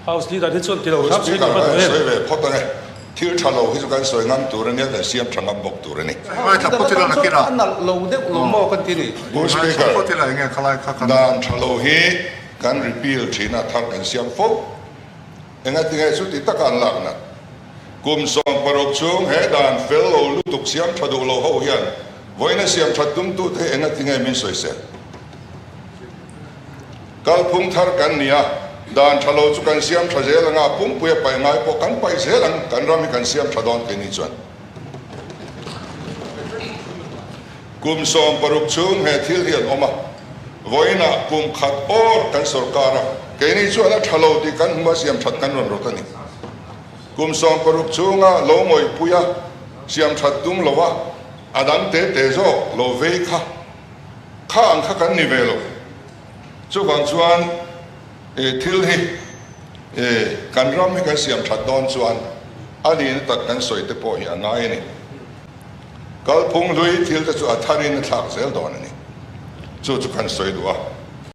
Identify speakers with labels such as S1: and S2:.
S1: House Leader hi chuan ti lo
S2: Pu
S1: hram sawi
S2: Speaker,
S1: duh
S2: ka
S1: hman
S2: han
S1: em?
S2: sawi ve phawt ange. Thil tha lo hi chu kan sawi ngam tur a nia, kan siam tha ngam bawk tur a ni.
S1: House Leader atan chuan a nalh lo deuh lo maw kan ti ni.
S2: Pu Speaker, dan tha lo hi kan repeal thin a, thar kan siam fo. Engatinge chuti taka an lak nat? Kum 16 chhung he dan fel lo lutuk siam tha duh lo ho hian vawiina siam that tumtute hi engatinge min sawisel? Kalphung thar kan ni a, dan tha lo chu kan siam tha zel anga pumpui a paih ngai pawh kan paih zel ang, kan ram hi kan siam tha dawn keini chuan. Kum 16 chhung he thil hi an awm a, vawiinah kum khat awr kan sawrkar a, keini chuan a tha lo tih kan hmu a siam that kan rawn rawt a ni. Kum 16 chhunga lo ngawihpui a, siam that tum lo a, a dang te te zawk lo vei kha kha ang kha kan ni ve lo. Chuvang chuan thil hi kan ram hi kan siam that dawn chuan a nihna tak kan sawi te pawh hi a ngai a ni. Kalphung hlui thil te chu a tharin a thlak zel dawn a ni. Chu chu kan sawi duh a.